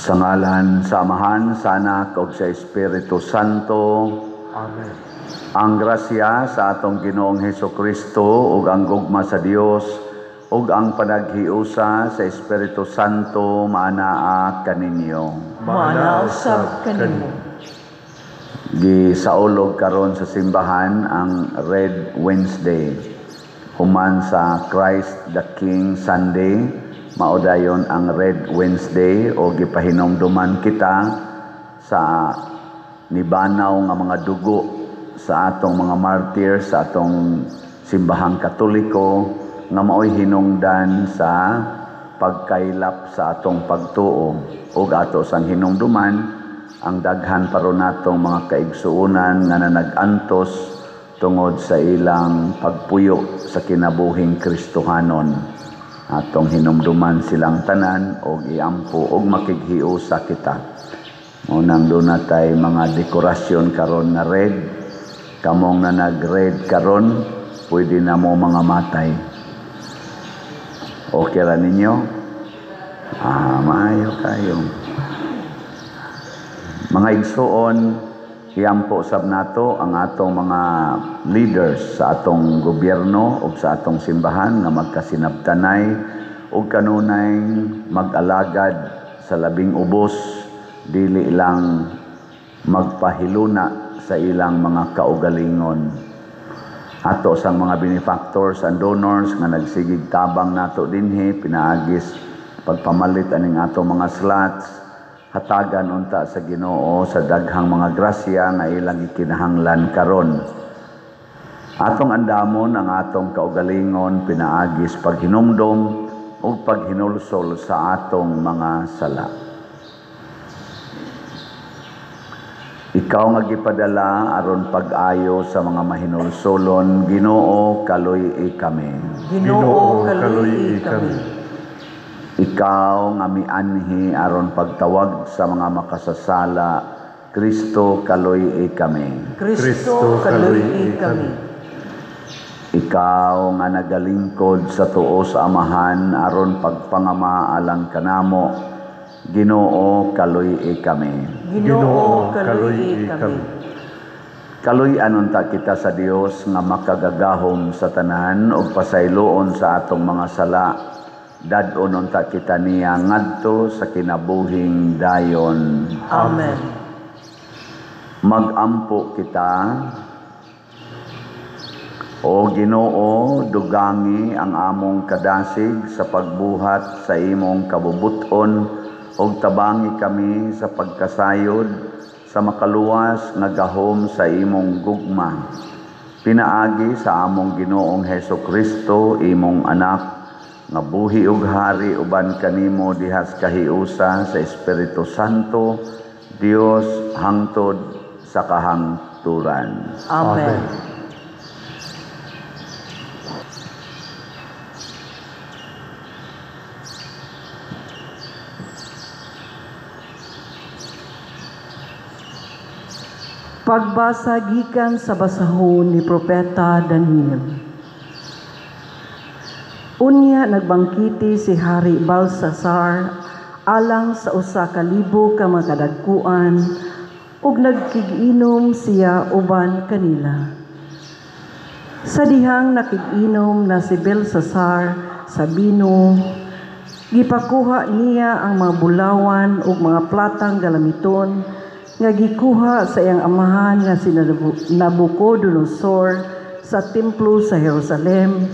Sa ngalan sa Amahan, sa Anak ug sa Espiritu Santo. Amen. Ang grasya sa atong Ginoong Hesus Kristo ug ang gugma sa Dios ug ang panaghiusa sa Espiritu Santo maanaa kaninyo. Maanaa usab kanimo. Gisaulog karon sa simbahan ang Red Wednesday. Human sa Christ the King Sunday, mao dayon ang Red Wednesday o gipahinumduman kita sa nibanaw nga mga dugo sa atong mga martyr sa atong simbahang Katoliko nga maoy hinungdan sa pagkaylap sa atong pagtuo ug ato sang hinumduman ang daghan pa ron natong mga kaigsuonan nga nanag-antos tungod sa ilang pagpuyo sa kinabuhing Kristohanon. Atong hinumduman silang tanan og iampo og makighiusa kita. Unang doon natay mga dekorasyon karon nga red. Kamong na nag-red karon, pwede na mo mga matay. Okay ra ninyo? Maayo kayo. Mga igsuon, iampo sab nato ang atong mga leaders sa atong gobyerno ug sa atong simbahan nga magkasinabtanay ug kanunay mag-alagad sa labing ubos, dili lang magpahiluna sa ilang mga kaugalingon. Ato sang mga benefactors and donors nga nagsigig tabang nato dinhi pinaagis pagpamalit aning ato mga slots, hatagan unta sa Ginoo sa daghang mga grasya nga ilang gikinahanglan karon. Atong andamon ang atong kaugalingon pinaagis paghinumdom ug paghinulsol sa atong mga sala. Ikaw nga gipadala aron pag-ayo sa mga mahinulsolon, Ginoo, kaluy-i kami. Ginoo, kaluy-i kami. Ikaw nga mianhi aron pagtawag sa mga makasasala, Kristo, kaluy-i kami. Kristo, kaluy-i kami. Ikaw nga nagalingkod sa tuo sa Amahan aron pagpangama alang kanamo, Ginoo, kaluy-i kami. Ginoo, kaluy-i kami. Kaluy-an unta kita sa Dios nga makagagahom sa tanan ug pasayloon sa atong mga sala. Dad-on unta kita niya ngadto sa kinabuhing dayon. Amen. Magampo kita. O Ginoo, dugangi ang among kadasig sa pagbuhat sa imong kabubuton ug tabangi kami sa pagkasayod sa makaluwas nga gahom sa imong gugma. Pinaagi sa among Ginoong Hesus Kristo, imong anak, nga buhi ug hari uban kanimo dihas kahiusa sa Espiritu Santo, Dios hangtod sa kahangturan. Amen. Pagbasa gikan sa basahon ni Propeta Daniel. Unya nagbangkiti si Hari Balsasar alang sa 1,000 ka mga kadagkuan ug nagkig-inom siya uban kanila. Sa dihang nakig-inom na si Belsasar sa bino, gipakuha niya ang mga bulawan ug mga platang galamiton nga gikuha sa iyang amahan nga si Nabucodonosor sa templo sa Jerusalem.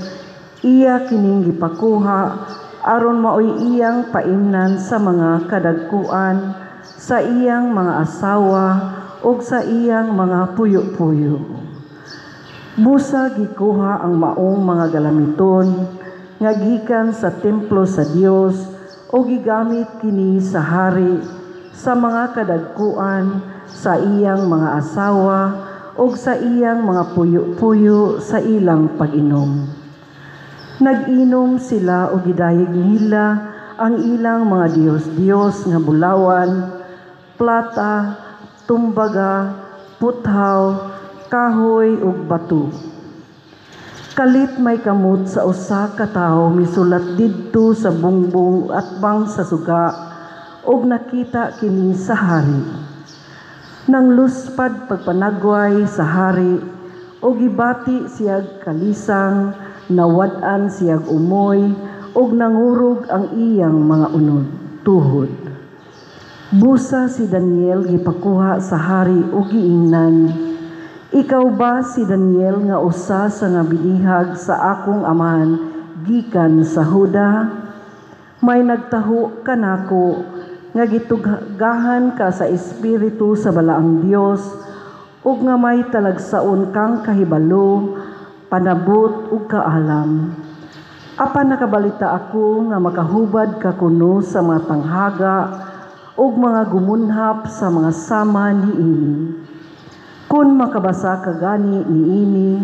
Iya kining gipakuha aron maoy iyang paimnan sa mga kadagkuan, sa iyang mga asawa ug sa iyang mga puyo-puyo. Busa gikuha ang maong mga galamiton nga gikan sa templo sa Dios o gigamit kini sa hari, sa mga kadagkuan, sa iyang mga asawa ug sa iyang mga puyo-puyo sa ilang pag-inom. Nag-inom sila o gidayeg nila ang ilang mga diyos-diyos nga bulawan, plata, tumbaga, puthaw, kahoy ug bato. Kalit may kamot sa usa ka tawo misulat didto sa bungbong atbang sa suga ug nakita kini sa hari. Nang luspad pagpanagway sa hari ug gibati siyag kalisang, nawad-an siyag umoy ug nangurog ang iyang mga unod tuhod. Busa si Daniel gipakuha sa hari ug giingnan, "Ikaw ba si Daniel nga usa sa nga binihag sa akong amahan gikan sa Huda? May nagtaho kanako nga gitugahan ka sa espiritu sa balaang Dios ug nga may talagsaon kang kahibalo, panabot ug kaalam. Apan nakabalita ako nga makahubad ka kuno sa mga tanghaga ug mga gumunhap sa mga sama niini. Kung makabasa ka gani niini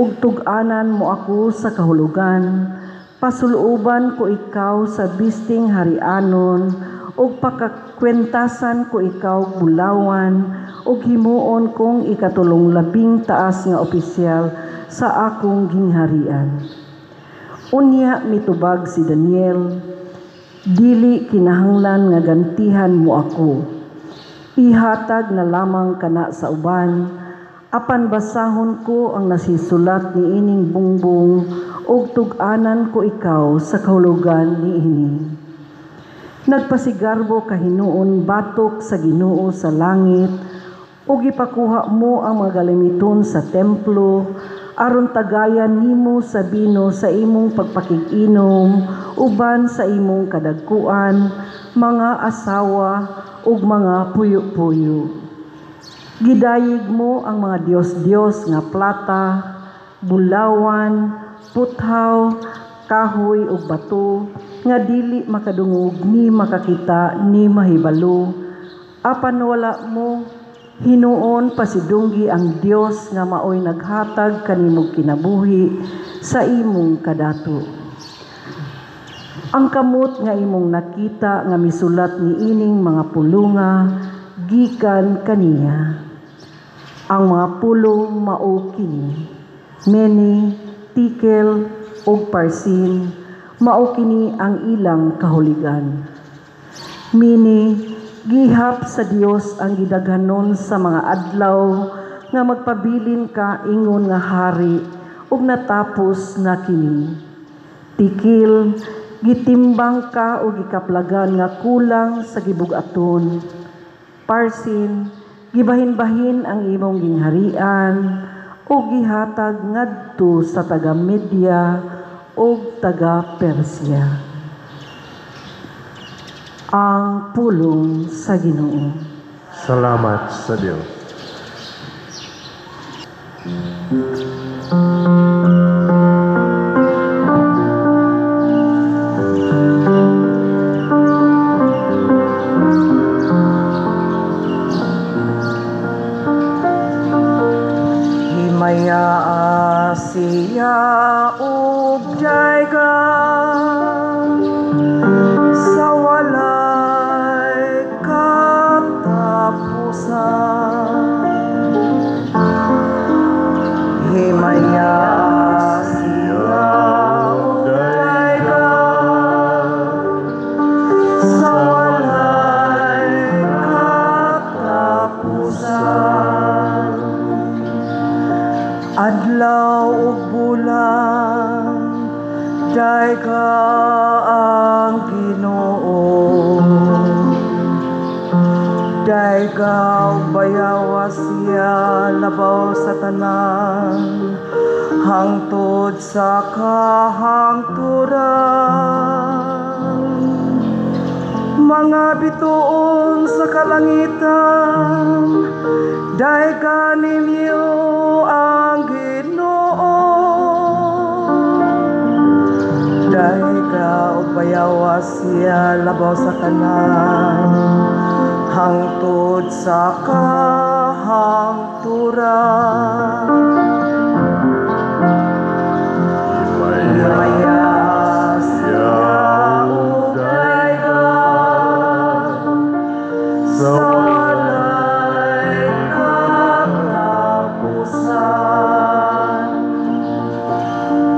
ug tug-anan mo ako sa kahulugan, pasuluban ko ikaw sa bisting harianon ug pakakwentasan ko ikaw bulawan ug himuon kong ikatulong labing taas nga opisyal sa akong gingharian." Unya mitubag si Daniel, "Dili kinahanglan nga gantihan mo ako. Ihatag na lamang kana sa uban, apan basahon ko ang nasisulat niining bungbong ug tug-anan ko ikaw sa kahulugan niini. Nagpasigarbo kahinuon batok sa Ginoo sa langit ug gipakuha mo ang mga galamiton sa templo aron tagayan nimo sa bino sa imong pagpakig-inom uban sa imong kadagkuan, mga asawa ug mga puyo-puyo. Gidayeg mo ang mga dios-dios nga plata, bulawan, puthaw, kahoy ug bato nga dili makadungog ni makakita ni mahibalo, apan wala mo hinuon pasidunggi ang Dios nga maoy naghatag kanimong kinabuhi sa imong kadato. Ang kamot nga imong nakita nga misulat niining mga pulunga gikan kaniya. Ang mga pulong mao kini: Mene, Tikel ug Parsin, mao kini ang ilang kahuligan. Mene, gihap sa Dios ang gidaghanon sa mga adlaw nga magpabilin ka ingon nga hari ug natapos na kini. Tikil, gitimbang ka o gikaplagan nga kulang sa gibug-aton. Parsin, gibahin-bahin ang imong gingharian o gihatag ngadto sa taga Media o taga Persia. Ang pulong sa Ginoo. Salamat sa Dios. Himaya siya ug daygan sa walay katapusan. Himaya siya ug daygan sa walay katapusan. Adlaw ug bulan, dayga ang Ginoo. Dayga ug bayawa siya labaw sa tanan, hangtod sa kahangturan. Mga bituon sa kalangitan, dayga ninyo ang Ginoo. Dayga ug bayawa siya labaw sa tanan, hangtod sa kahangturan. Himaya siya ug daygan sa walay katapusan.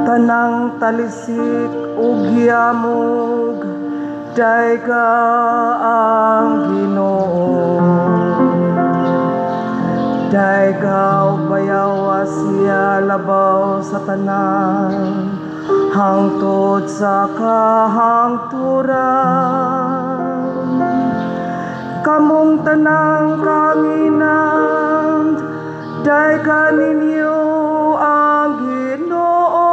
Tanang talisik ug yamog, Dayga ang Ginoo. Dayga ug bayawa siya labaw sa tanan, hangtod sa kahangturan. Kamong tanang kanginan, dayga ninyo ang Ginoo.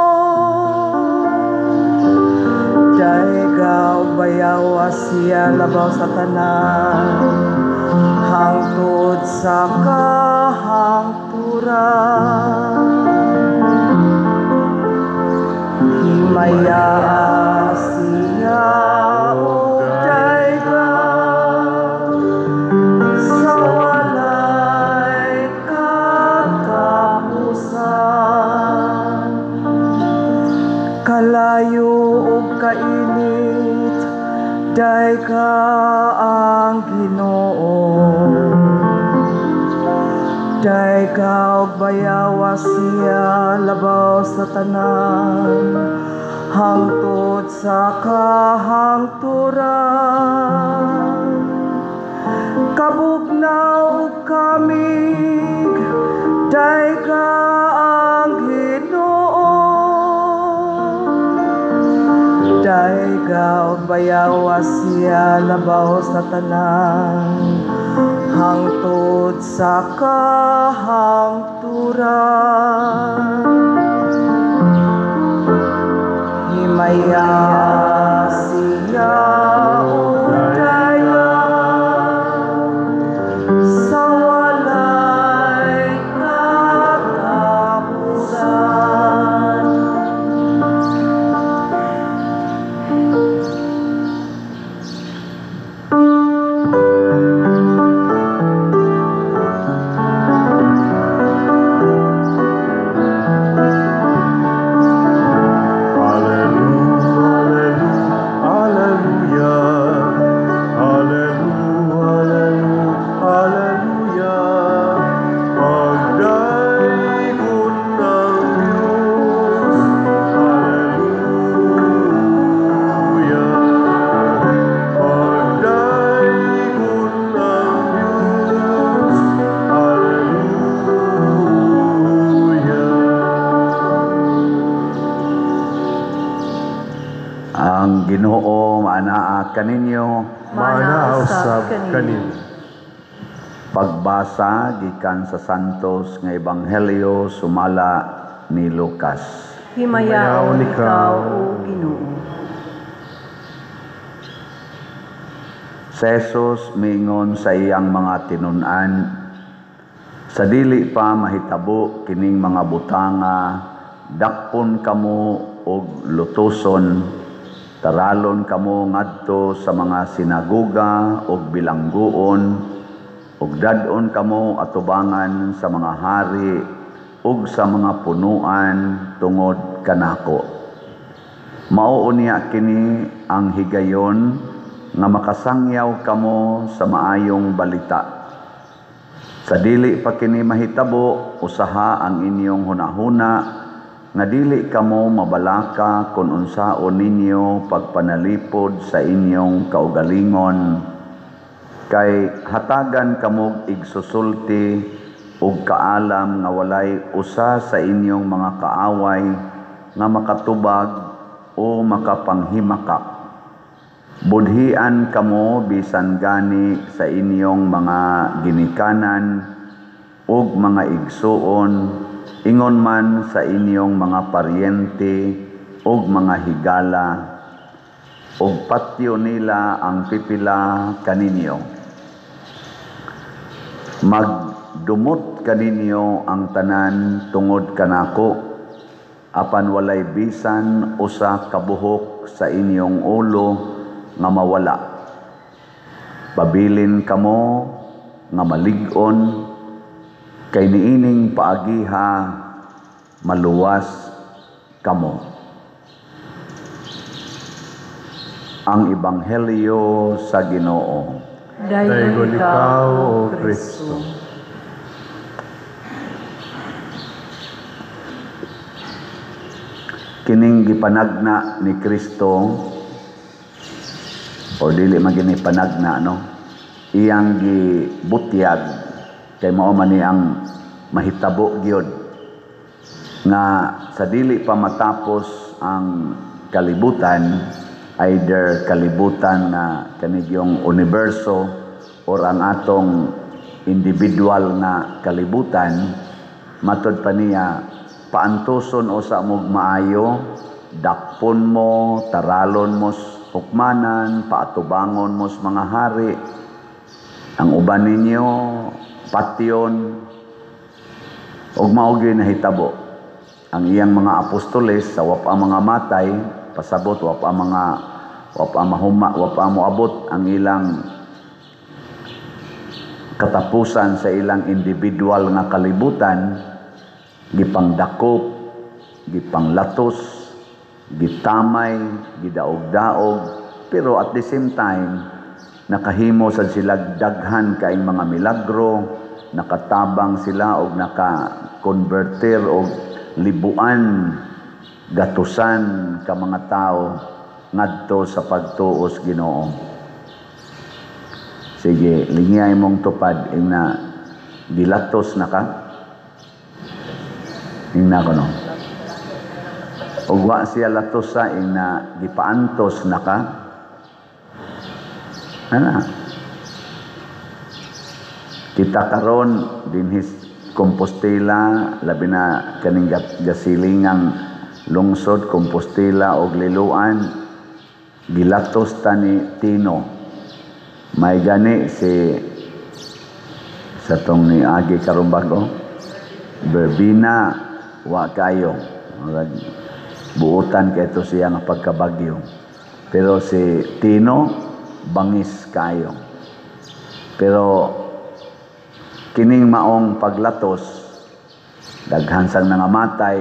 Dayga ug bayawa siya labaw sa tanan, hangtod sa kahangturan. Himaya siya ug dayga sa walay katapusan. Kalayo ug kainit, dayga ang Ginoo. Dayga ug bayawa siya labaw sa tanan, hangtod sa kahangturan. Kabugnaw ug kamig, dayga ang Ginoo. Dayga ug bayawa siya labaw sa tanan, hangtod sa kahangturan. Himaya siya ug dayga sa walay katapusan. Ang Ginoo maanaa kaninyo. Maanaa usab kaninyo. Pagbasa gikan sa Santos nga Ebanghelyo sumala ni Lucas. Himayaon ikaw, O Ginoo. Si Jesus miingon sa iyang mga tinun-an, sa dili pa mahitabo kining mga butanga, dakpon kamo og lutuson, taralon kamo ngadto sa mga sinagoga og bilangguon, ug dad-on kamo atubangan sa mga hari ug sa mga punuan tungod kanako. Mao unya kini ang higayon nga makasangyaw kamo sa maayong balita. Sa dili pa kini mahitabo, usaha ang inyong hunahuna nga dili kamo mabalaka kun unsaon ninyo pagpanalipod sa inyong kaugalingon, kay hatagan kamog igsusulti ug kaalam nga walay usa sa inyong mga kaaway nga makatubag o makapanghimakak. Budhian kamo bisan gani sa inyong mga ginikanan ug mga igsuon, ingon man sa inyong mga paryente ug mga higala, ug patyo nila ang pipila kaninyo. Magdumot kaninyo ang tanan tungod kanako, apan walay bisan usa ka buhok sa inyong ulo nga mawala. Pabilin kamo nga malig-on, kay niining paagiha maluwas kamo. Ang Ebanghelyo sa Ginoo. Daygon ikaw, O Kristo. Kining gipanagna ni Kristo O dili man gini panagna, no? Iyang gibutyag kay mao man ni ang mahitabo gyud nga sa dili pa matapos ang kalibutan, either kalibutan nga kanigyong universo or ang atong individual nga kalibutan. Matod pa niya, paantuson usa mog maayo, dakpon mo, taralon mo hukmanan, paatubangon mo mga hari, ang uban ninyo patyon. Ug mao gyud nahitabo. Ang iyang mga apostoles sa wa pa mga matay, pasabot wa pa mga, wa pa mahuma, wa pa moabot ang ilang katapusan sa ilang individual nga kalibutan, gipangdakop, gipanglatos, gitamay, gidaog-daog. Pero at the same time, nakahimo sad sila daghan kaing mga milagro, nakatabang sila og naka-converter og libuan, gatusan ka mga tao ngadto sa pagtuos Ginoo. Sige, lingiyay mong tupad, ingna gilatos na ka. Ingna ko, no. Ug wa siya latos sa ingna gipaantos na ka. Ana. Kita karon dinhi Compostela, labi na kaning gasilingang lungsod Compostela og Liloan, gilatos ta ni Tino. May gani si sa tong ni agi karon bago Berbina, wa kayo. Murag buutan kay to siya nga pagkabagyo. Pero si Tino bangis kayo. Pero kining maong paglatos, daghan sang nangamatay,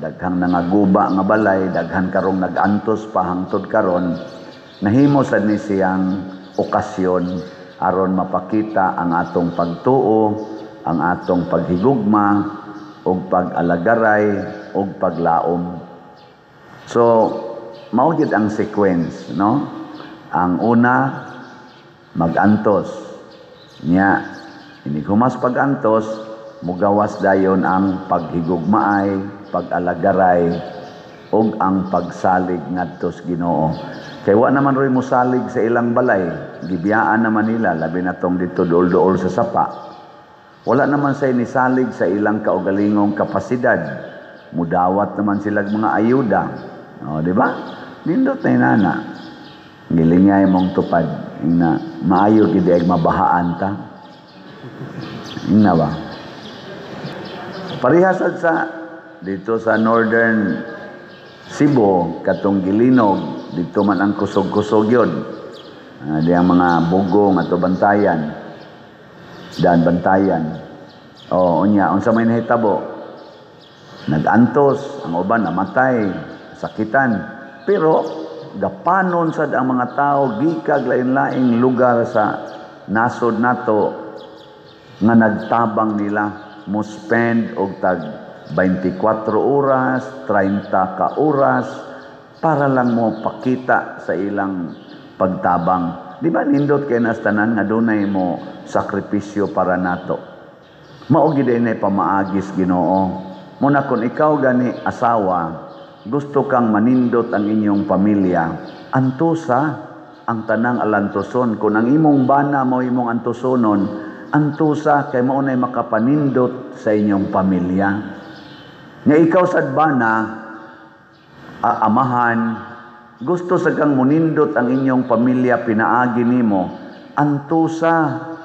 daghang nangaguba nga balay, daghan karong nagantos pa hangtod karon, nahimo sad ni siyang okasyon aron mapakita ang atong pagtuo, ang atong paghigugma ug pag-alagaray ug paglaom. So mao gyud ang sequence, no? Ang una, magantos. Nya inig humas pag-antos, mugawas dayon ang paghigugmaay, pag-alagaray ug ang pagsalig ngadto sa Ginoo. Kay wa naman roy mosalig sa ilang balay, gibiyaan naman nila, labi na tong dito duol-duol sa sapa. Wala naman say nisalig sa ilang kaugalingong kapasidad. Mudawat naman sila mga ayuda. O, di ba? Nindot na inana. Gilingay mong tupad. Ingna, maayo gid ay mabahaan ta. Ingna ba? Parehas sad sa dito sa Northern Cebu, katong Gilinog, dito man ang kusog-kusog yun. Di ang mga bugong ato bantayan. Dan bantayan. O, unya, unsa may nahitabo? Nagantos, ang uban namatay, sakitan. Pero gapanon sad ang mga tao gikag lain-laing lugar sa nasod nato nga nagtabang nila, mo spend og tag 24 oras, 30 ka oras para lang mo pakita sa ilang pagtabang. Di ba nindot kay nas tanan nga dunay mo sakripisyo para nato? Mao gid ay pamaagis Ginoo. Muna kung ikaw gani asawa, gusto kang manindot ang inyong pamilya, antusa ang tanang alantuson. Kung ang imong bana mo imong antusonon, antusa kay mao nay makapanindot sa inyong pamilya. Nga ikaw sad bana, amahan, gusto sa kang munindot ang inyong pamilya pinaagi nimo, antusa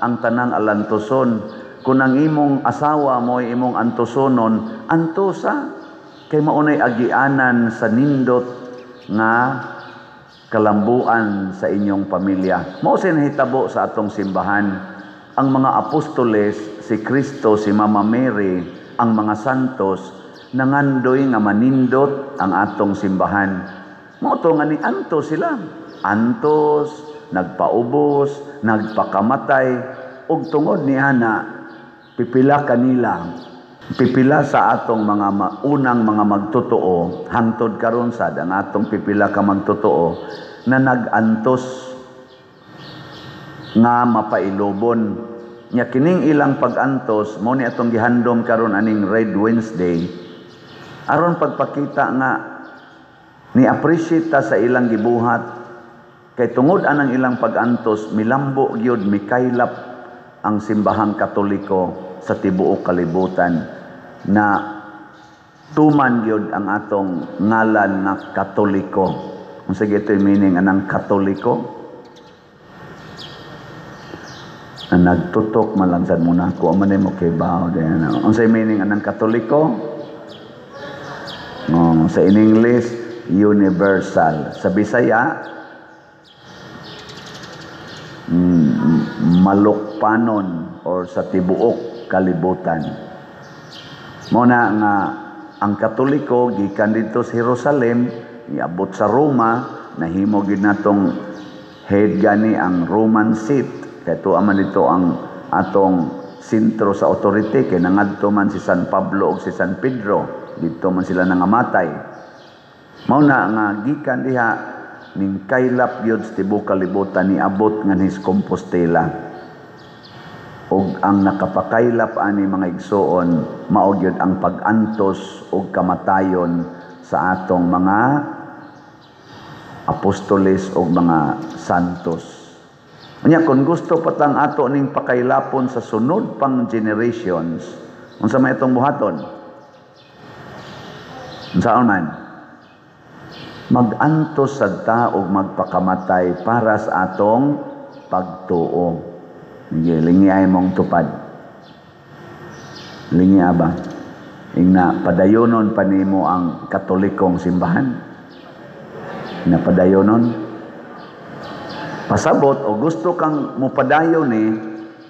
ang tanang alantuson. Kung ang imong asawa mo ay imong antusonon, antusa kay maunay agianan sa nindot nga kalambuan sa inyong pamilya. Mao say nahitabo sa atong simbahan. Ang mga apostoles, si Kristo, si Mama Mary, ang mga santos, nangandoy nga manindot ang atong simbahan. Mao to nga ni antos sila. Antos, nagpaubos, nagpakamatay, ug tungod ni ana pipila kanila, pipila sa atong mga unang mga magtotoo, hangtod karon sad ang atong pipila ka magtotoo na nag-antos. Nga mapailobon. Nya kining ilang pag-antos mao ni atong gihandom karon aning Red Wednesday, aron pagpakita nga ni appreciate ta sa ilang gibuhat, kay tungod anang ilang pag-antos milambo gyud, mikaylap ang Simbahang Katoliko sa tibuok kalibutan, na tuman gyud ang atong ngalan nga Katoliko. Unsa gyud meaning anang Katoliko? Na nagtutok man lang sad mo nako, man mo kay bao din. Unsay meaning anang Katoliko? Oh, sa in English, universal. Sa Bisaya, malukpanon or sa tibuok kalibutan. Mo na nga ang Katoliko gikan didto sa Jerusalem, niabot sa Roma, nahimo gid natong head gani ang Roman seat. Kay tuwa man dito ang atong sentro sa authority, kay nangadto man si San Pablo ug si San Pedro, didto man sila nangamatay. Mao na nga gikan diha ning kaylap gyud sa tibuok kalibutan, niabot nganhis Compostela. Ug ang nakapakaylap ani, mga igsoon, mao gyud ang pag-antos ug kamatayon sa atong mga apostoles ug mga santos. Unya kung gusto patang ato ning pakaylapon sa sunod pang generations, unsa may atong buhaton? Unsaon man? Mag-antos sad ta og magpakamatay para sa atong pagtuo. Sige, lingi ay mong tupad. Lingi ba? Ingna padayonon pa nimo ang Katolikong simbahan. Na padayonon. Pasabot o gusto kang mupadayon ni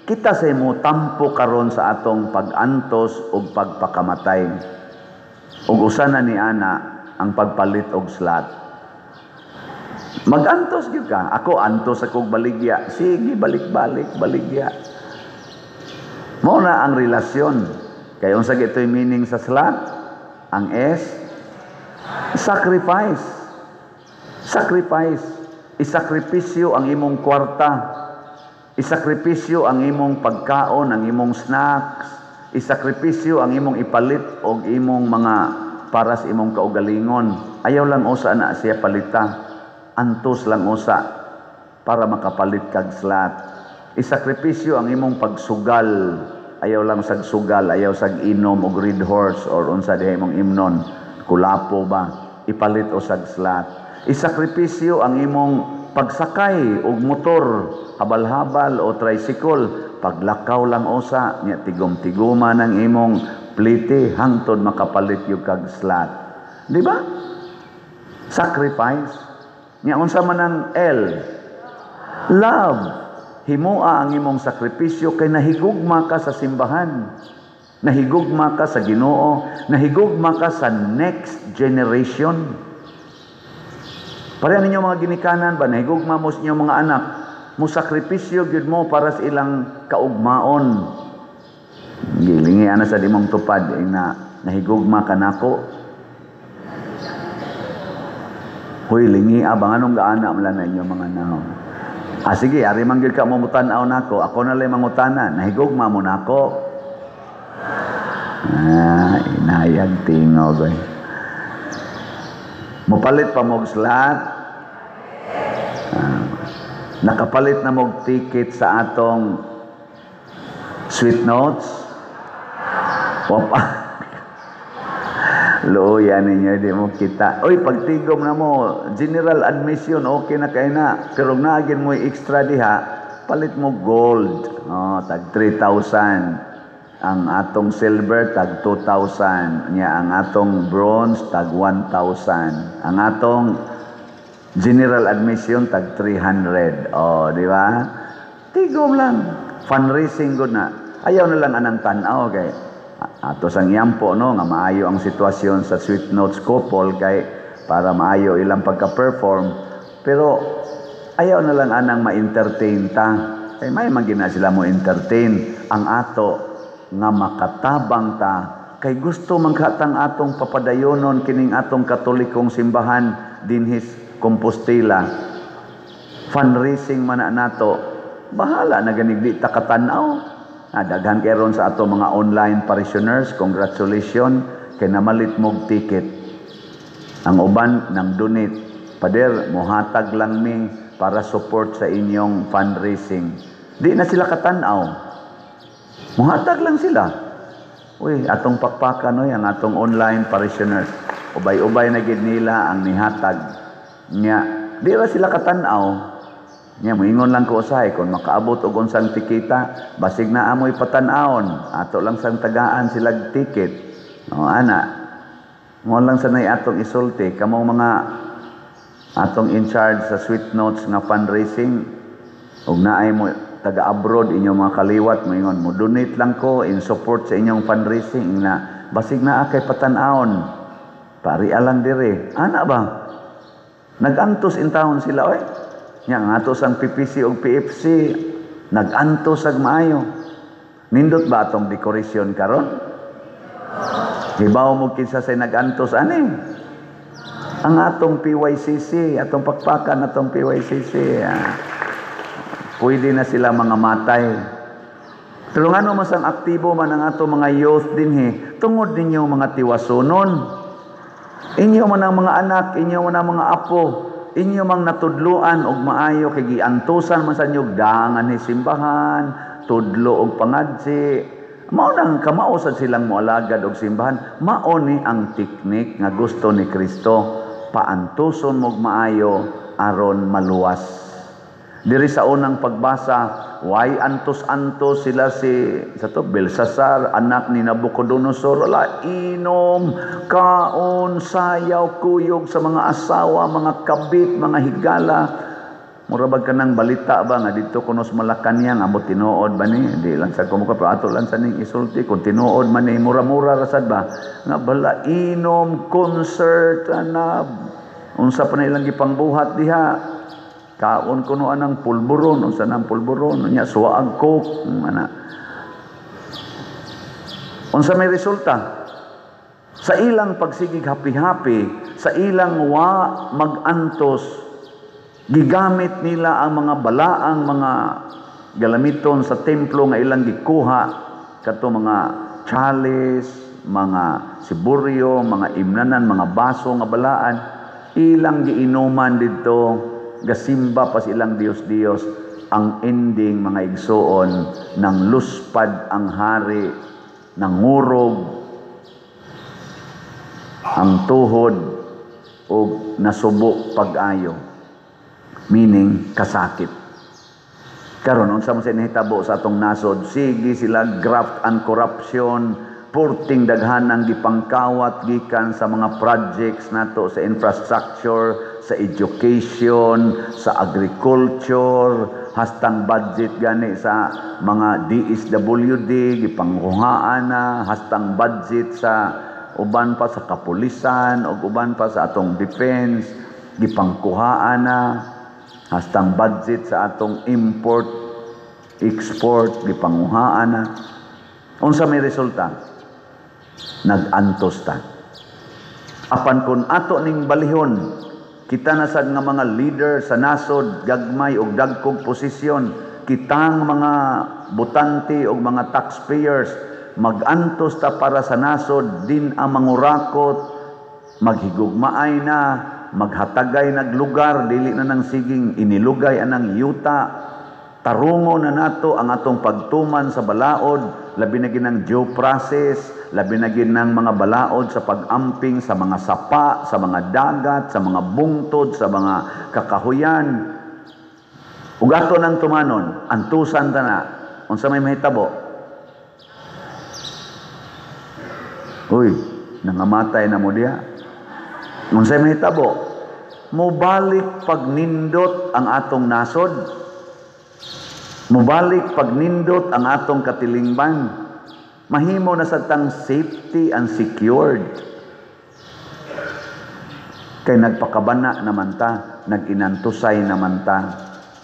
kita sa imo tampo karon sa atong pag-antos ug pagpakamatay. Ug usa na ni ana ang pagpalit og slot. Magantos gyud ka. Ako antos akong baligya. Sige, balik-balik baligya. Mao na ang relasyon. Kay unsa gito'y meaning sa slot? Ang S, sacrifice. Sacrifice. Isakripisyo ang imong kwarta. Isakripisyo ang imong pagkaon, ang imong snacks. Isakripisyo ang imong ipalit og imong mga para sa imong kaugalingon. Ayaw lang usa na siya palita. Antos lang usa para makapalit kag slot. Isakripisyo ang imong pagsugal. Ayaw lang sag sugal, ayaw sag inom og Red Horse or unsa diha imong imnon, kulapo ba, ipalit usag slot. Isakripisyo ang imong pagsakay og motor, habal-habal o tricycle, paglakaw lang usa nya tigom-tiguma ng imong plite hangtod makapalit yung kag slot. Di ba? Sacrifice. Nya unsa man ang L? Love. Himoa ang imong sakripisyo kay nahigugma ka sa simbahan. Nahigugma ka sa Ginoo, nahigugma ka sa next generation. Pareha ninyo mga ginikanan ba, nahigugma mo sa inyong mga anak, mo sakripisyo gyud mo para sa ilang kaugmaon. Gilingi ana sa imong tupad na nahigugma ka nako. Hoy, lingi abang anong gaana man lang na inyong mga nahom. Ah sige, ari man gyud ka mo mutan-aw nako, ako na lang mangutana, nahigugma mo nako. Ah, inayag tingog oy. Mopalit pa mog slot. Nakapalit na mog ticket sa atong sweet notes. Wapa. Luoya ninyo, di mo kita. Oy, pagtigom na mo, general admission, okay na kay na. Pero naagin mo extra diha, palit mo gold. Oh, tag 3,000. Ang atong silver, tag 2,000. Nya, ang atong bronze, tag 1,000. Ang atong general admission, tag 300. Oh, di ba? Tigom lang. Fundraising good na. Ayaw na lang anang tan-aw kay ato sang yampo no nga maayo ang sitwasyon sa Sweet Notes couple kay para maayo ilang pagka-perform, pero ayaw na lang anang ma-entertain ta kay may man gina sila mo entertain. Ang ato nga makatabang ta kay gusto man katang atong papadayonon kining atong Katolikong simbahan dinhis Compostela. Fundraising man na nato Bahala na ganig di ta katan-aw. Daghan kay ron sa ato mga online parishioners, congratulations kay namalit mog ticket. Ang uban nang donate. Pader, mohatag lang mi para support sa inyong fundraising. Di na sila katan-aw. Mohatag lang sila. Uy, atong pakpakan oy ang atong online parishioners. Ubay-ubay na gid nila ang nihatag. Nya, di ra sila katan-aw. Nya, moingon lang ko usahay kung makaabot og unsang tikita, basig na amoy patan-awon, ato lang sang tagaan sila ticket. O ana, mo lang sanay atong isulti kamong mga atong in charge sa Sweet Notes nga fundraising, ug naay mo taga abroad inyong mga kaliwat moingon mo donate lang ko in support sa inyong fundraising na basig naa kay patan-awon, pari alang dire. Ana ba? Nagantos in town sila oy. Nya nga ato sang PPC ug PFC nagantos ag maayo. Nindot ba atong decoration karon? Hibaw mo kinsa say nagantos ani? Ang atong PYCC, atong pakpakan atong PYCC. Pwede na sila mga matay. Pero ngano mas ang aktibo man ang atong mga youth dinhi, tungod ninyo mga tiwasunon. Inyo man ang mga anak, inyo man ang mga apo, inyo mang natudloan og maayo kay giantusan man sa inyo dangan ni simbahan, tudlo og pangadsi. Mao nang kamao sad silang moalagad og simbahan. Mao ni ang teknik nga gusto ni Kristo, paantuson mog maayo aron maluwas. Diri sa unang pagbasa, why antos-antos sila si sa to Belsasar, anak ni Nabucodonosor, wala inom, kaon, sayaw, kuyog sa mga asawa, mga kabit, mga higala. Mura bag kanang balita ba nga didto kuno sa Malacañang, amot tinuod ba ni? Di lang sa kumuka, pero ato lang sa ning isulti kung tinuod man ni, mura-mura ra sad ba nga bala inom, concert ana, unsa pa na ilang gipangbuhat diha. Kaon kuno anang pulburon, unsa nang pulburon, unya suwaag coke, ana. Unsa may resulta? Sa ilang pagsigig happy-happy, sa ilang wa magantos, gigamit nila ang mga balaang mga galamiton sa templo nga ilang gikuha, kato mga chalice, mga siburyo, mga imnanan, mga baso nga balaan, ilang giinuman didto, gasimba pa silang Diyos-Diyos. Ang ending mga igsuon, nang luspad ang hari, nangurog ang tuhod og nasubo pag-ayo, meaning kasakit. Karon unsa man sa nahitabo sa atong nasod, sige sila graft and corruption, purting daghan ang gipangkawat gikan sa mga projects nato sa infrastructure, sa education, sa agriculture, hastang budget gani sa mga DSWD gipangkuhaan na, hastang budget sa uban pa sa kapulisan ug uban pa sa atong defense gipangkuhaan na, hastang budget sa atong import export gipanguhaan na. Unsa may resulta? Nag-antos ta. Apan kun ato ning balihon, kita na sad nga mga leader sa nasod, gagmay og dagkog posisyon, kitang mga botante og mga taxpayers, mag-antos ta para sa nasod, din ang mangurakot, maghigugmaay na, maghatagay naglugar, dili na nang siging inilugay anang yuta. Tarungo na nato ang atong pagtuman sa balaod, labi na ginang due process, labi na ginang mga balaod sa pag-amping sa mga sapa, sa mga dagat, sa mga bungtod, sa mga kakahuyan. Ug ato nang tumanon, antusan ta na. Unsa may mahitabo? Uy, nangamatay na mo diha. Unsa may mahitabo? Mobalik pagnindot ang atong nasod. Mubalik pagnindot ang atong katilingban. Mahimo na sa tang safety and secured. Kay nagpakabana naman ta, nag-inantusay naman ta.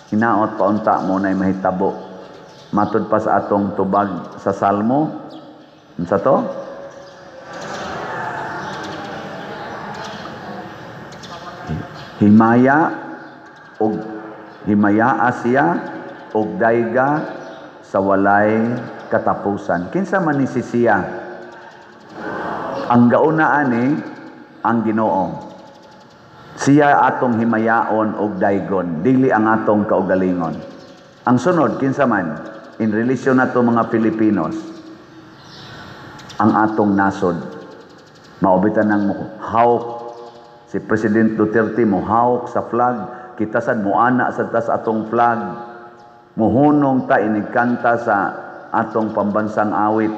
Hinaot paunta mo na'y mahitabo. Matud pa sa atong tubag sa Salmo. Unsa to? Himaya og himayaa siya ug dayga sa walay katapusan. Kinsa man ni si siya? Ang gauna ani ang Ginoo. Siya atong himayaon og daygon, dili ang atong kaugalingon. Ang sunod, kinsa man in relasyon nato mga Filipinos, ang atong nasod. Maubitan ng hawk si President Duterte, mo hawk sa flag, kita sad moana sa tas atong flag, muhunong ta inigkanta sa atong pambansang awit,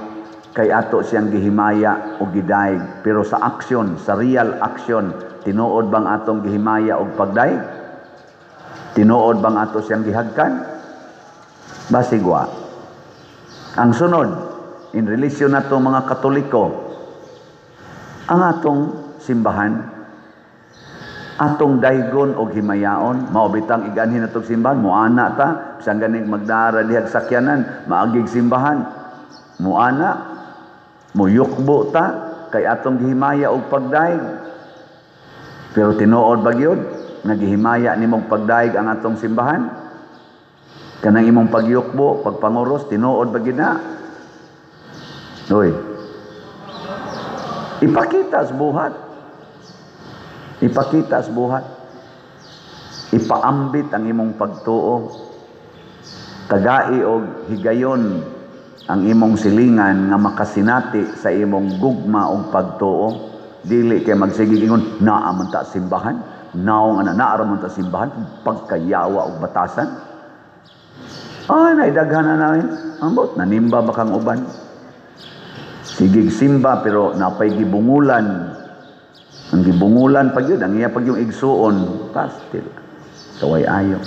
kay ato siyang gihimaya o gidayeg. Pero sa action, sa real action, tinuod bang atong gihimaya og pagdayeg? Tinuod bang ato siyang gihagkan? Basigwa. Ang sunod, in relasyon nato mga Katoliko, ang atong simbahan, atong daygon og himayaon. Mao bitang iganhin atong simbahan, muana ta, bisan ganing magdara dihag sakyanan, maagig simbahan, muana, muyukbo ta, kay atong gihimaya og pagdayeg. Pero tinuod ba gyud nga gihimaya nimong pagdayeg ang atong simbahan? Kanang imong pagyukbo, pagpanguros, tinuod ba gyud na? Uy. Ipakita sa buhat. Ipakita sa buhat. Ipaambit ang imong pagtuo. Tagai og higayon ang imong silingan nga makasinati sa imong gugma og pagtuo. Dili kay magsigig ingon, naa man ta simbahan, naong ana naa ra man ta simbahan, pagkayawa og batasan. Ay, naidaghan na namin. Ambot, nanimba ba kang uban? Sigig simba pero napay gibungulan. Ang gibungulan pag yun, ang iya pag yung igsuon, pastil. Kaway ayo.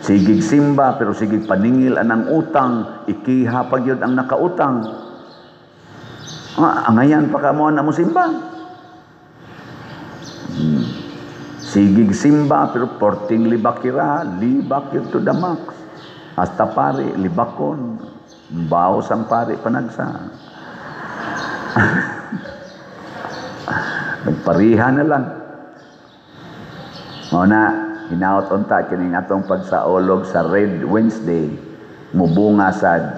Sigig simba pero sigig paningil anang utang, ikiha pag yun ang nakautang. Angayan pa ka mo na mo simba. Sigig simba pero porting libakira, libak yun to the max. Hasta pare, libakon, baos ang pare panagsa. Nagpariha na lang. Mao na, hinaot unta kining atong pagsaolog sa Red Wednesday, mubunga sad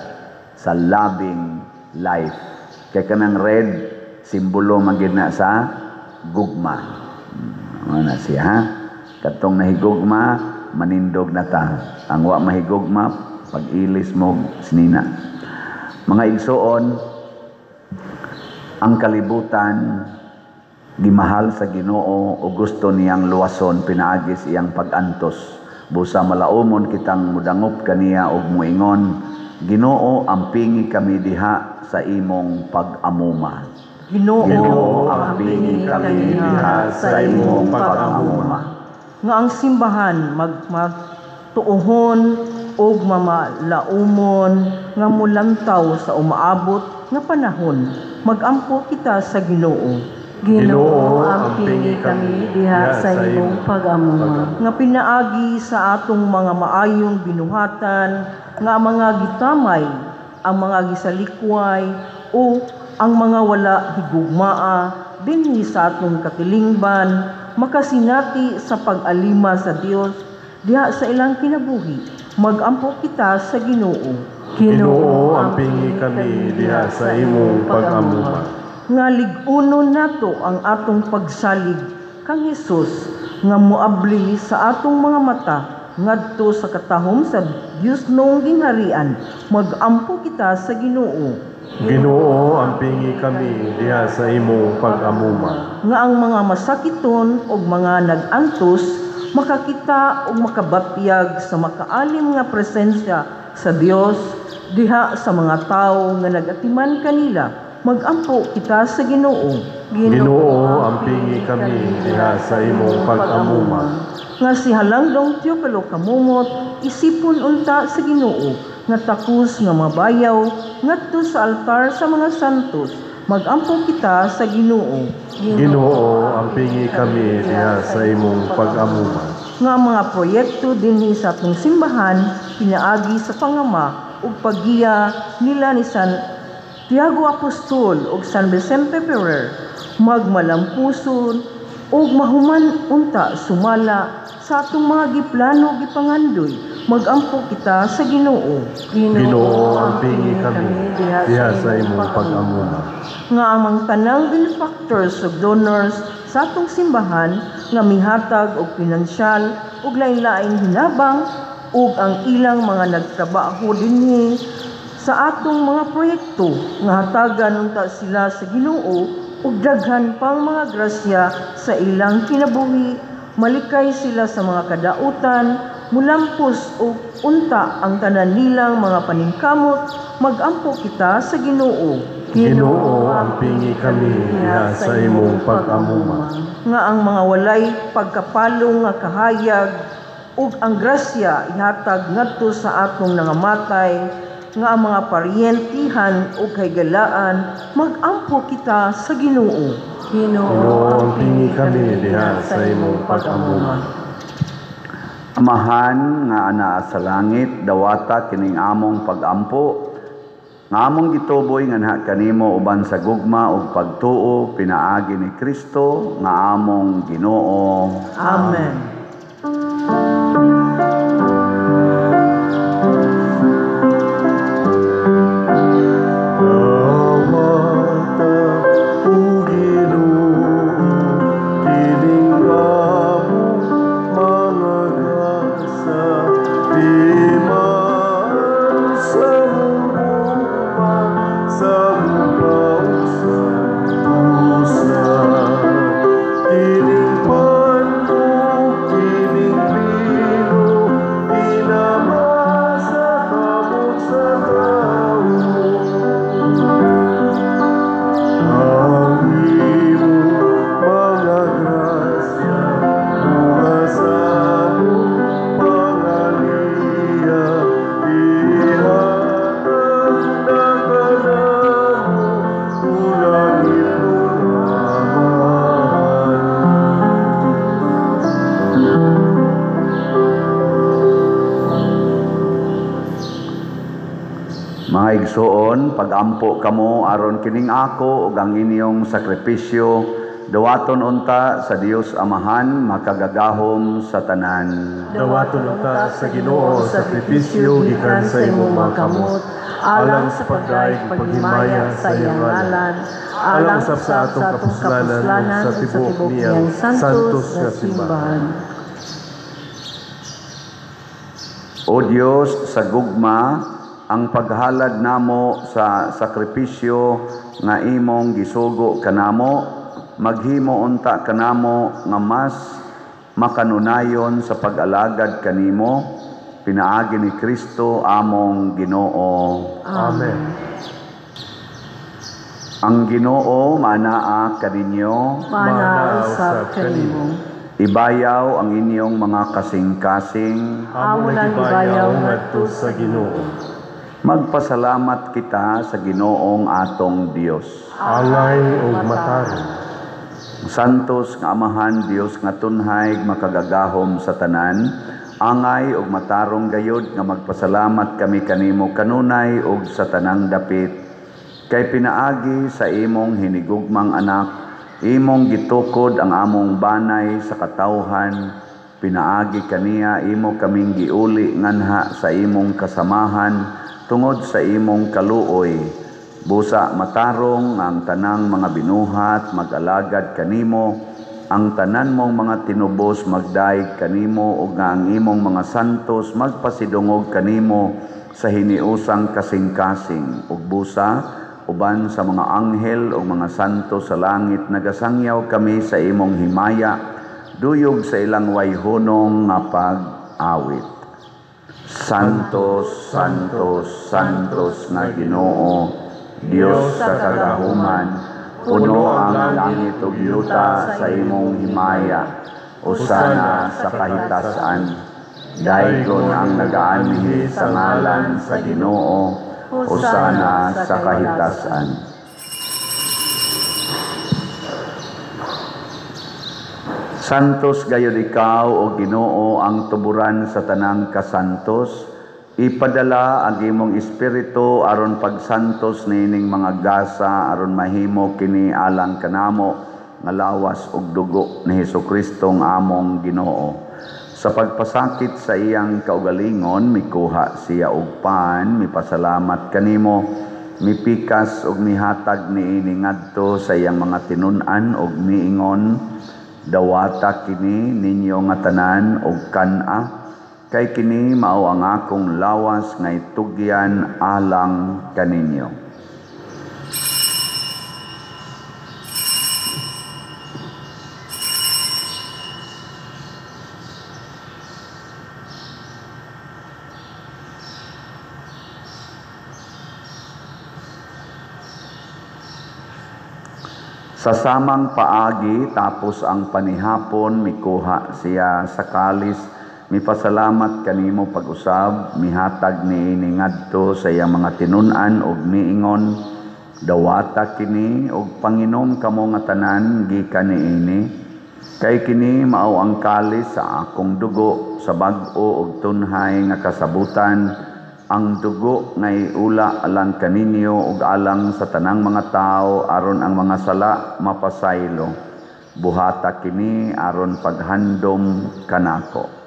sa loving life. Kay kanang red, simbolo man gid na sa gugma. Mao na siya, ha? Katong nahigugma, manindog na ta. Ang wa mahigugma, pag-ilis mo sinina. Mga igsoon, ang kalibutan gimahal sa Ginoo o gusto niyang luwason pinaagis iyang pag-antos. Busa malaumon kitang mudangop kaniya og muingon, Ginoo, ampingi kami diha sa imong pag-amuma. Ginoo, ampingi kami diha sa imong pag-amuma. Nga ang simbahan magmatuohon og mamalaumon nga mulantaw sa umaabot nga panahon, magampo kita sa Ginoo. Ginoo, ampingi kami diha sa imong pag-amuma. Nga pinaagi sa atong mga maayong binuhatan, nga mga gitamay, ang mga gisalikway, o ang mga wala higugmaa dinhi sa atong katilingban, makasinati sa pag-alima sa Dios diha sa ilang kinabuhi. Magampo kita sa Ginoo. Ginoo, ampingi kami diha sa imong pag-amuma. Nga lig-unon nato ang atong pagsalig kang Hesus nga moabli sa atong mga mata ngadto sa katahom sa Dios noong gingharian. Magampo kita sa Ginoo. Ginoo, ampingi kami diha sa imong pag-amuma. Nga ang mga masakiton og mga nag-antos makakita og makabatyag sa makaalim nga presensya sa Dios diha sa mga tawo nga nagatiman kanila. Magampo kita sa Ginoo. Ginoo, ampingi kami diha sa imong pag-amuma. Nga si Halangdong Teofilo Camomot isipon unta sa Ginoo nga takos nga mabayaw ngadto sa altar sa mga santos. Magampo kita sa Ginoo. Ginoo, ampingi kami diha sa imong pag-amuma. Nga mga proyekto dinhi sa atong simbahan pinaagi sa pangama ug paggiya nila ni San Tiago Apostol ug San Vicente Ferrer magmalampuson ug mahuman unta sumala sa atong mga giplano gipangandoy. Magampo kita sa Ginoo. Ginoo, ampingi kami diha sa imong pag-amuma. Nga ang mga tanang benefactors ug donors sa atong simbahan nga mihatag og pinansyal ug lain-laing hinabang ug ang ilang mga nagtrabaho dinhi sa atong mga proyekto nga hatagan unta sila sa Ginoo ug daghan pang mga grasya sa ilang kinabuhi, malikay sila sa mga kadautan, mulampos og unta ang tanan nilang mga paningkamot. Magampo kita sa Ginoo. Ginoo, ampingi kami diha sa imong pag-amuma. Nga ang mga walay pagkapalong nga kahayag ug ang grasya ihatag ngadto sa atong nangamatay, nga ang mga paryentihan ug kahigalaan, magampo kita sa Ginoo. Ginoo, ampingi kami diha sa imong pag-amuma. Amahan nga anaa sa langit, dawata kining among pagampo nga among gituboy nganha kanimo uban sa gugma ug pagtuo pinaagi ni Kristo nga among Ginoo. Amen. Mga igsoon, pagampo kamo aron kining ako ug ang inyong sakripisyo dawaton unta sa Dios Amahan makagagahom sa tanan. Dawaton unta sa Ginoo ang sakripisyo gikan sa imong mga kamot, alang sa pagdayeg ug paghimaya sa iyang ngalan, alang usab sa atong kapuslanan ug sa tibuok niyang santos nga simbahan. O Dios, sa gugma ang paghalad namo sa sakripisyo nga imong gisugo kanamo, maghimo unta kanamo nga mas makanunayon sa pag-alagad kanimo, pinaagi ni Kristo among Ginoo. Amen. Ang Ginoo maanaa kaninyo, Maanaa usab kanimo. Ibayaw ang inyong mga kasing-kasing. Amo nang ibayaw ngadto sa Ginoo. Magpasalamat kita sa Ginoong atong Dios. Angay ug matarong. Santos nga Amahan, Dios nga tunhay makagagahom sa tanan, angay ug matarong gayod nga magpasalamat kami kanimo kanunay ug sa tanang dapit. Kay pinaagi sa imong hinigugmang anak, imong gitukod ang among banay sa katawhan, pinaagi kaniya imo kaming giuli nganha sa imong kasamahan tungod sa imong kaluoy. Busa matarong ang tanang mga binuhat mag-alagad kanimo, ang tanan mong mga tinubos magdaig kanimo, ug nga ang imong mga santos magpasidungog kanimo sa hiniusang kasing-kasing. Ug busa uban sa mga anghel ug mga santos sa langit nagasangyaw kami sa imong himaya, duyog sa ilang wayhunong nga pag-awit. Santos, Santos, Santos na Ginoo, Dios sa kagahuman, puno ang langit ug yuta sa imong himaya. Usana sa kahitasan. Daygon ang nagaanhi sa ngalan sa Ginoo, usana sa kahitasan. Santos gayud ikaw, o Ginoo, ang tuburan sa tanang kasantos. Ipadala ang imong espiritu aron pagsantos niining mga gasa aron mahimo kini alang kanamo nga lawas ug dugo ni Hesukristo nga among Ginoo. Sa pagpasakit sa iyang kaugalingon, mikuha siya og pan, mipasalamat kanimo, mipikas og mihatag niini ngadto sa iyang mga tinun-an og miingon, dawata kini ninyo nga tanan og kan-a, kay kini mao ang akong lawas nga itugyan alang kaninyo. Sa samang paagi, tapos ang panihapon, mikuha siya sa kalis, mipasalamat kanimo pag-usab, mihatag niini ngadto sa iyang mga tinun-an og miingon, dawata kini og panginom kamo nga tanan gikan niini, kay kini mao ang kalis sa akong dugo sa bag-o og tunhay nga kasabutan, ang dugo nga iula alang kaninyo ug alang sa tanang mga tawo aron ang mga sala mapasaylo. Buhata kini aron paghandom kanako.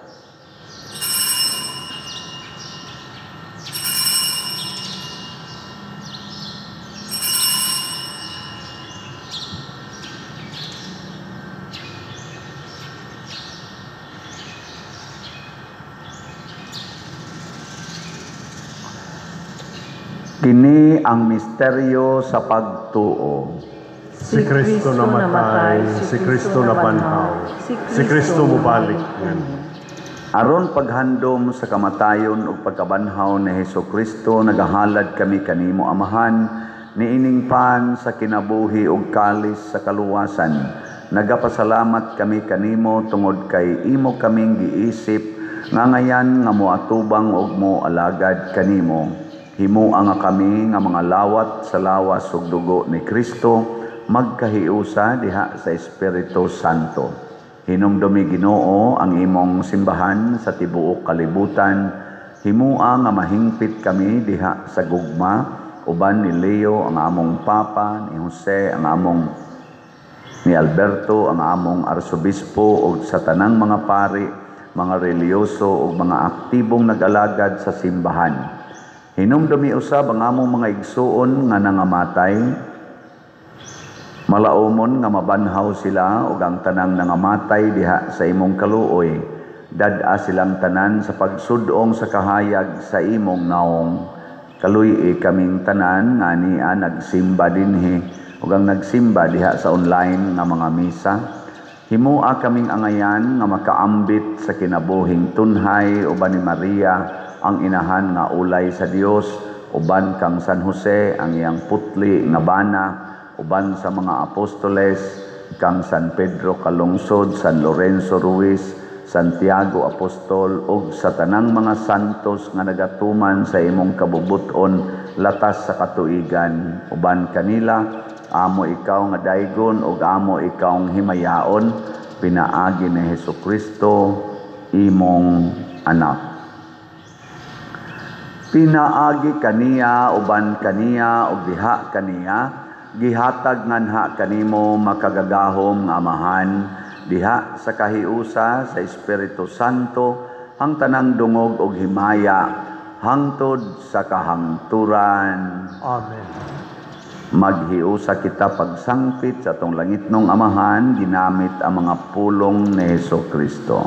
Kini ang misteryo sa pagtuo. Si Kristo namatay, si Kristo nabanhaw, si Kristo mubalik. Aron paghandom sa kamatayon ug pagkabanhaw ni Hesus Kristo, nagahalad kami kanimo Amahan, niining pan sa kinabuhi ug kalis sa kaluwasan. Nagapasalamat kami kanimo tungod kay imo kaming giisip nga ngayan nga moatubang ug moalagad kanimo. Himua nga kami nga mga lawat sa lawas ug dugo ni Kristo, magkahiusa diha sa Espiritu Santo. Hinumdumi Ginoo ang imong simbahan sa tibuok kalibutan. Himua nga mahingpit kami diha sa gugma, uban ni Leo ang among Papa, ni Jose ang among, ni Alberto ang among Arsobispo, ug sa tanang mga pari, mga reliyoso ug mga aktibong nag-alagad sa simbahan. Hinumdumi usab ang among mga igsuon nga nangamatay, malaumon nga mabanhaw sila ug ang tanang nangamatay diha sa imong kaluoy. Dad-a silang tanan sa pagsudong sa kahayag sa imong naong. Kaluy-i kaming tanan nga ania nagsimba dinhi ug ang nagsimba diha sa online nga mga misa. Himua kaming angayan nga makaambit sa kinabuhing tunhay uban ni Maria ang inahan nga ulay sa Dios, uban kang San Jose ang iyang putli nga bana, uban sa mga apostoles kang San Pedro Calungsod, San Lorenzo Ruiz, Santiago Apostol, ug sa tanang mga santos nga nagatuman sa imong kabubut-on latas sa katuigan. Uban kanila amo ikaw nga daygon ug amo ikaw himayaon, pinaagi ni Hesus Kristo imong anak. Pinaagi kaniya, uban kaniya, ug diha kaniya, gihatag nganha kanimo makagagahom nga Amahan, diha sa kahiusa sa Espiritu Santo, ang tanang dungog ug himaya, hangtod sa kahangturan. Amen. Maghiusa kita pagsangpit sa atong langitnong Amahan, ginamit ang mga pulong ni Hesus Kristo.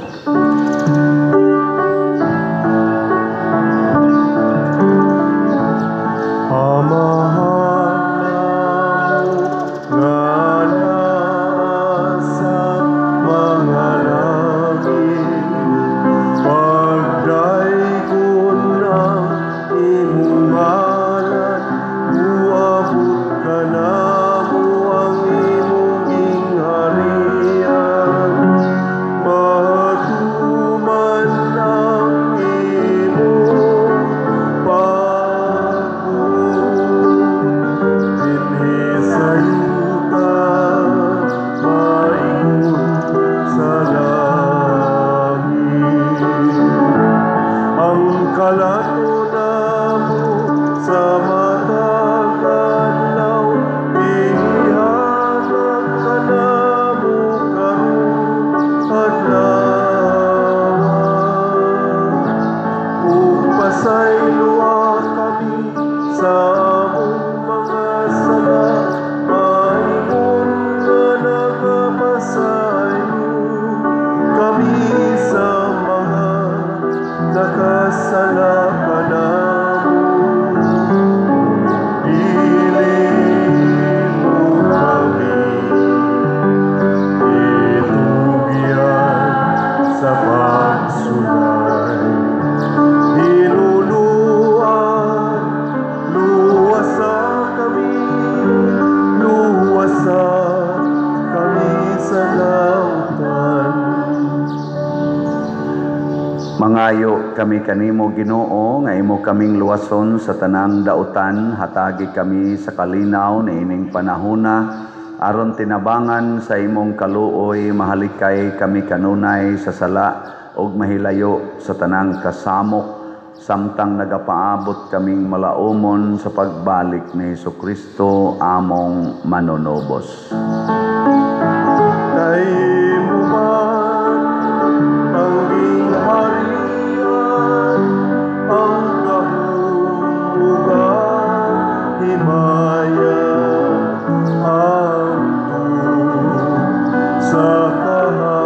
Nagapangayo kami kanimo, Ginoo, nga imo kaming luwason sa tanang dautan, hatagi kami sa kalinaw niining panahona aron tinabangan sa imong kaluoy mahalikay kami kanunay sa sala ug mahilayo sa tanang kasamok samtang nagapaabot kaming malaumon sa pagbalik ni Hesukristo among manunubos. Kay imo man ang gingharian, ang gahom ug ang himaya, hangtod sa kahangturan.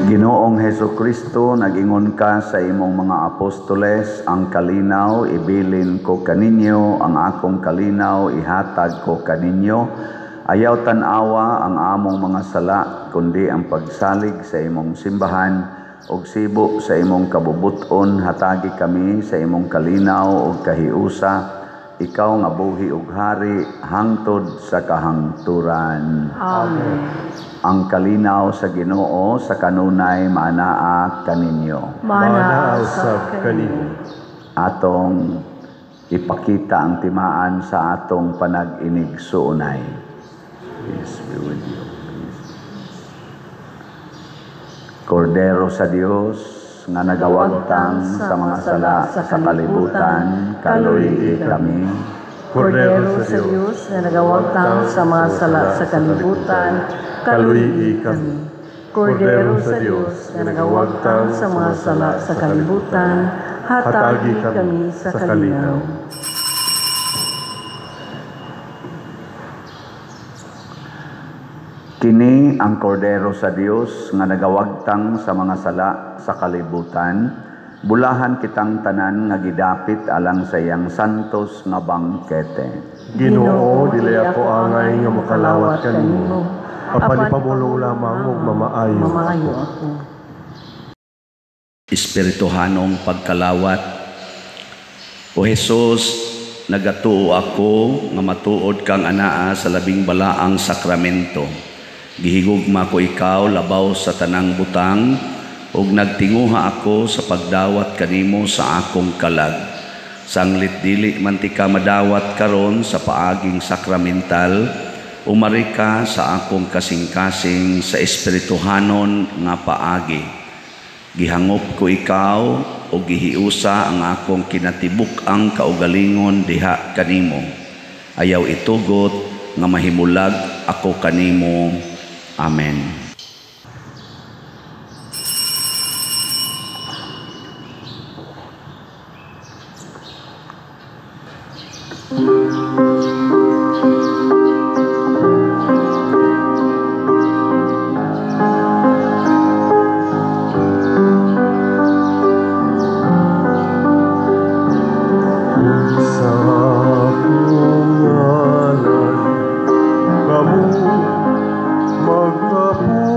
Ginoong Hesukristo, nagingon ka sa imong mga apostoles, ang kalinaw ibilin ko kaninyo, ang akong kalinaw ihatag ko kaninyo. Ayaw tan-awa ang among mga sala, kundi ang pagsalig sa imong simbahan ug sibo sa imong kabubuton, hatagi kami sa imong kalinaw ug kahiusa. Ikaw nga buhi ug hari hangtod sa kahangturan. Amen. Ang kalinaw sa Ginoo sa kanunay maanaa kaninyo. Maanaa usab kanimo. Atong ipakita ang timaan sa atong panag-inigsuonay. Peace be with you. Peace. Kordero sa Dios nga nagawagtang sa mga sala sa kalibutan, kaluyi kami. Kordero sa Dios nga nagawagtang sa mga sala sa kalibutan, kaluyi kami. Kordero sa Dios nga nagawagtang sa mga sala sa kalibutan, hatagi kami sa kalinaw. Kini ang Kordero sa Dios nga nagawagtang sa mga sala sa kalibutan, bulahan kitang tanan nga gidapit alang sa iyang santos nga bangkete. Ginoo, dili ako angay nga makalawat kanimo. Apan ipamulong lamang ug mamaayo Mamaayo ako. ako. Espirituhanong pagkalawat. O Jesus, nagatuo ako nga matuod kang anaa sa labing balaang sakramento. Gihigugma ko ikaw labaw sa tanang butang ug nagtinguha ako sa pagdawat kanimo sa akong kalag. Sanglit dili man ti ka madawat karon sa paaging sakramental, umari ka sa akong kasing-kasing sa espirituhanon nga paagi. Gihangop ko ikaw o gihiusa ang akong kinatibuk-ang kaugalingon diha kanimo. Ayaw itugot nga mahimulag ako kanimo. Amen. Sa akong ngalan, kamo magkapuyo.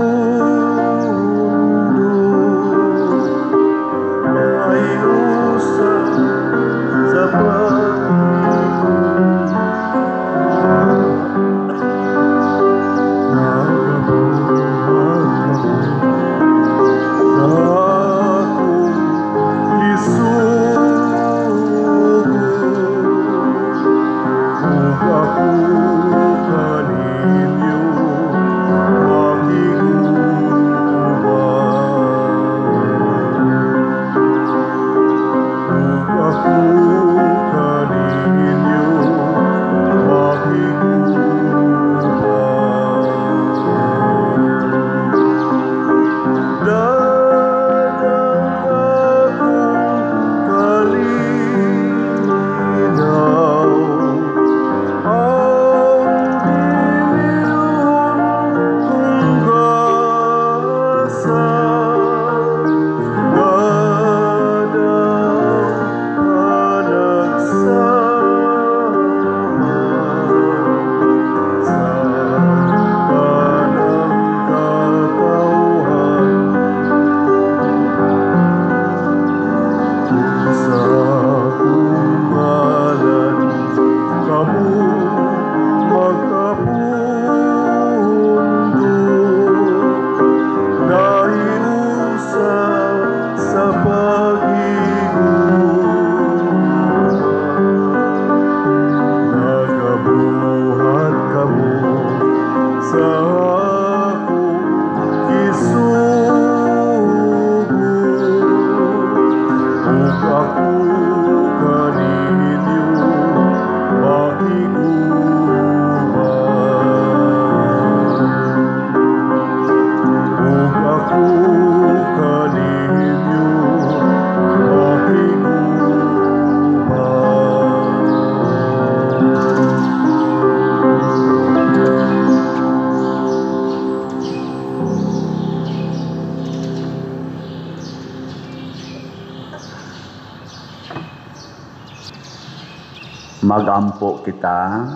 Magampo kita.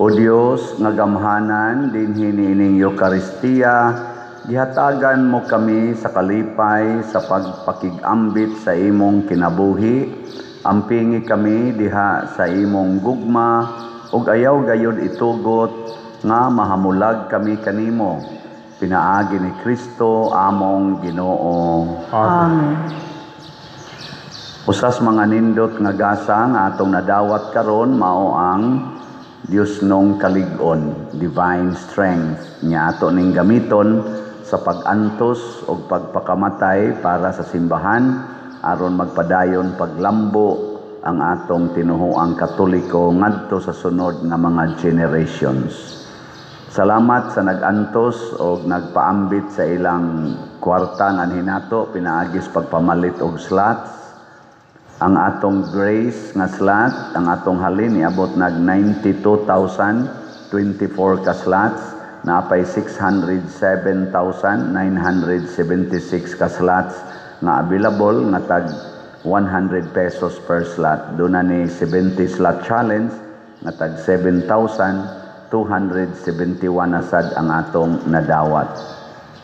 O Dios nga gamhanan dinhi niining Eukaristiya, gihatagan mo kami sa kalipay sa pagpakig-ambit sa imong kinabuhi. Ampingi kami diha sa imong gugma ug ayaw gayud itugot nga mahamulag kami kanimo. Pinaagi ni Kristo among Ginoo. Amen. Usas mga nindot nga gasa nga atong nadawat karon mao ang Dios nong kalig-on, divine strength nya ato ning gamiton sa pag-antos og pagpakamatay para sa simbahan aron magpadayon paglambo ang atong tinuhuang Katoliko ngadto sa sunod nga mga generations. Salamat sa nag-antos og nagpaambit sa ilang kwarta nga hinato pinaagis pagpamalit og slots. Ang atong grace nga slot, ang atong halin niabot nag 92,024 ka slots, naapay 607,976 ka slots nga available nga tag 100 pesos per slot. Doon na ni 70 slot challenge nga tag 7,271 na sad ang atong nadawat.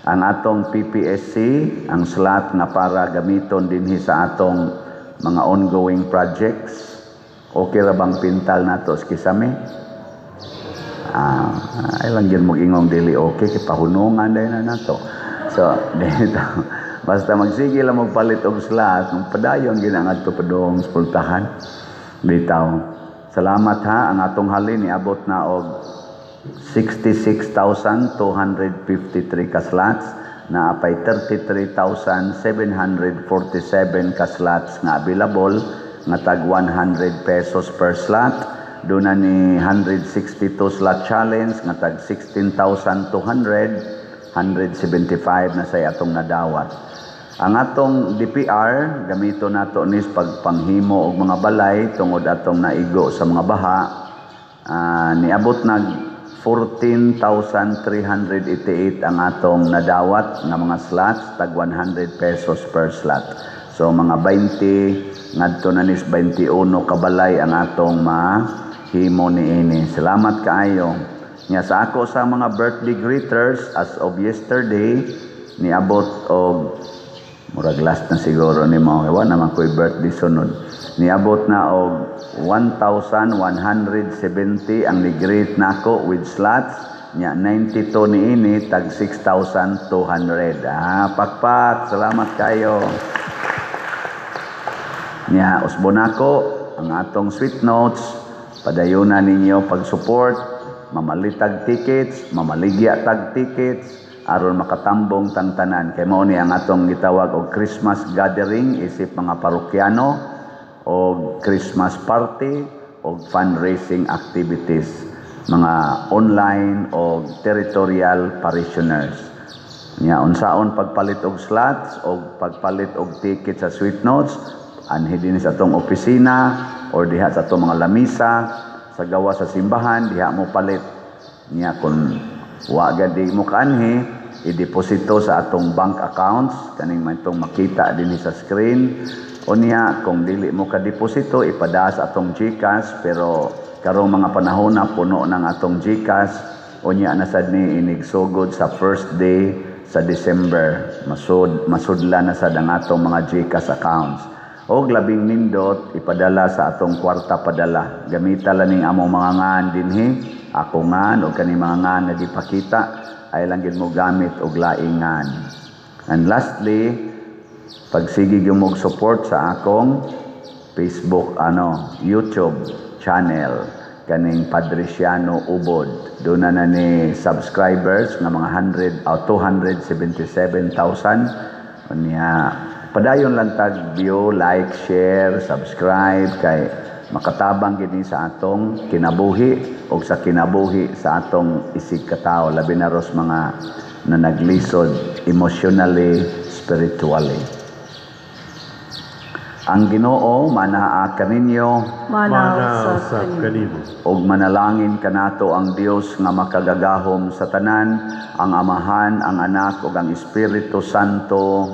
Ang atong PPSC, ang slot nga para gamiton dinhi sa atong mga ongoing projects. Okay ra bang pintal nato sa kisame? Ay lang gyud mag-ingong dili okay kay pahunungan dahil na nato. So, dito basta magsige lang magpalit og slot, padayon gyud ang adto padung sa pultahan. Bitaw. Salamat ha, ang atong halin niabot na og 66,253 ka slots, naapay 33,747 ka slots nga available nga tag 100 pesos per slot. Doon na ni 162 slot challenge nga tag 16,200, 175 na say atong nadawat. Ang atong DPR gamito nato nis pagpanghimo og mga balay tungod atong naigo sa mga baha. Niabot nag 14,388 ang atong nadawat nga mga slots tag 100 pesos per slot. So mga 20 ngadto na nis 21 kabalay ang atong mahimo niini. Salamat kaayo. Nya sa ako sa mga birthday greeters as of yesterday niabot og murag last na siguro ni mo, wa naman ko'y birthday sunod. Niabot na og 1,170 ang ni-greet nako with slots nya 92 niini tag 6,200. Pakpak, salamat kayo. Nya usbo nako ang atong sweet notes, padayuna ninyo pag-support, mamalitag tickets, mamaligya tag tickets aron makatambong tang tanan. Kay mao ni ang atong gitawag og Christmas gathering isip mga parokyano og Christmas party og fundraising activities, mga online og territorial parishioners. Nya unsaon pagpalit og slots og pagpalit og ticket sa sweet notes, anhi dinhi sa atong opisina or diha sa atong mga lamisa sa gawa sa simbahan, diha mo palit. Nya kun wa gadi mo kaanhi, ideposito sa atong bank accounts kaning may itong makita dinhi sa screen. Unya kung dili mo ka-deposito, ipada sa atong GCash, pero karong mga panahon na puno ng atong GCash. Unya na sad ni inigsugod sa first day sa December, masudla na sad ang atong mga GCash accounts. Og labing nindot, ipadala sa atong kwarta padala. Gamita lang ning among mga ngan dinhi, ako ngan og kani mga ngan nga gipakita, ay lang gid mo gamit og laing ngan. And lastly, pagsige gyud mo support sa akong Facebook, YouTube channel kaning Padriciano Ubod. Doon na na ni subscribers nga mga 277,000. Unya padayon lang tag view, like, share, subscribe kay makatabang gid ni sa atong kinabuhi og sa kinabuhi sa atong isig katawo, labi na ros mga na naglisod emotionally, spiritually. Ang Ginoo manaa kaninyo, Mana usab kanimo. Og manalangin kanato ang Dios nga makagagahom sa tanan, ang Amahan, ang Anak ug ang Espiritu Santo.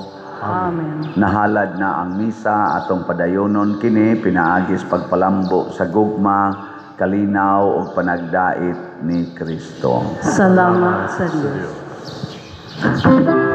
Amen. Nahalad na ang misa, atong padayonon kini pinaagi sa pagpalambo sa gugma, kalinaw ug panagdait ni Kristo. Salamat sa Dios. Diyos.